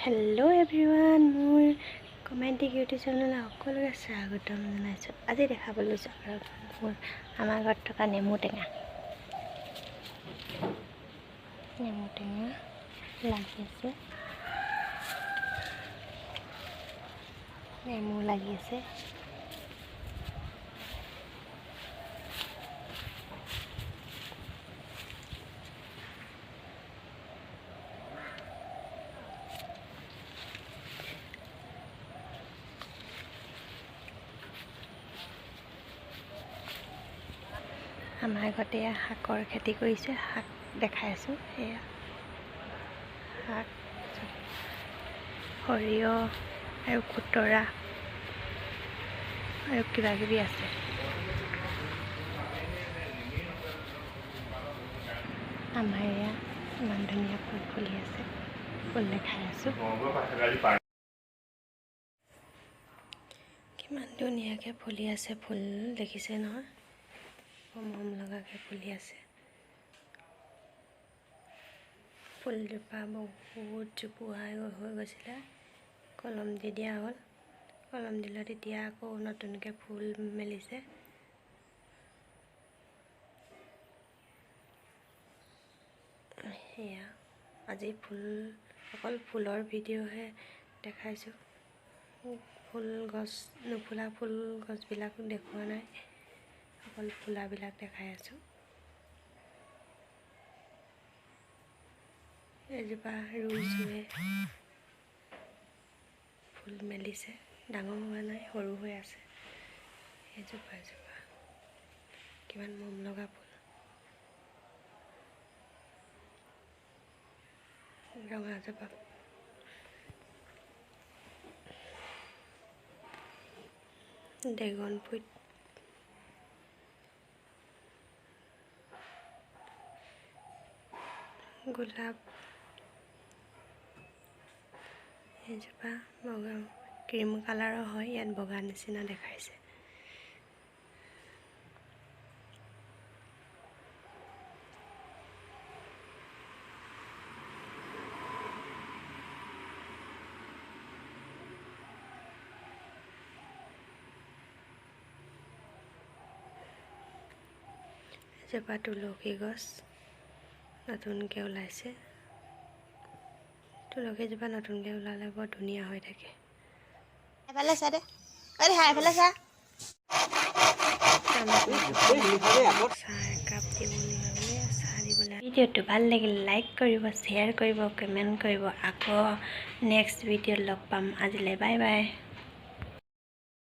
Hello' everyone, মোৰ কমেণ্টিক YouTube চেনেললৈ সকলোকে স্বাগতম জনাইছোঁ। আজি দেখাবলৈ লৈছোঁ আৰু মোৰ আমাৰ ঘৰত থকা নেমু টেঙা। নেমু টেঙা লাগি আছে, নেমু লাগি আছে। আমাৰ ঘৰতে এয়া শাকৰ খেতি কৰিছে, শাক দেখাই আছোঁ। এয়া শাক, সৰিয়হ আৰু খুতৰা আৰু কিবা কিবি আছে। আমাৰ এয়া ইমান ধুনীয়া ফুল ফুলি আছে, ফুল দেখাই আছোঁ। কিমান ধুনীয়াকৈ ফুলি আছে ফুল, দেখিছে নহয়, মৰম লগাকৈ ফুলি আছে। ফুলজোপা বহুত জোপোহা হৈ গৈছিলে, কলম দি দিয়া হ'ল। কলম দিলত এতিয়া আকৌ নতুনকৈ ফুল মেলিছে। সেয়া আজি ফুল, অকল ফুলৰ ভিডিঅ'হে দেখাইছোঁ। ফুল গছ, নুফুলা ফুল গছবিলাকো দেখুওৱা নাই, অকল ফুলাবিলাক দেখাই আছোঁ। এজোপা ৰুইছোঁহে, ফুল মেলিছে, ডাঙৰ হোৱা নাই, সৰু হৈ আছে। এজোপা এজোপা কিমান মৰম লগা ফুল, ৰঙা জবা। ড্ৰেগন ফ্ৰুইট, গোলাপ, এজোপা বগা ক্ৰীম কালাৰৰ হয়, ইয়াত বগা নিচিনা দেখাইছে। এজোপা তুলসী গছ নতুনকৈ ওলাইছে। তুলসীজোপা নতুনকৈ ওলালে বৰ ধুনীয়া হৈ থাকে। এফালে চা দে, ঐ দেহা এফালে চা। চাহ একাপ দিওঁ বুলি ভাবিলে চাহ দিবলৈ। ভিডিঅ'টো ভাল লাগিলে লাইক কৰিব, শ্বেয়াৰ কৰিব, কমেণ্ট কৰিব। আকৌ নেক্সট ভিডিঅ'ত লগ পাম। আজিলৈ বাই বাই।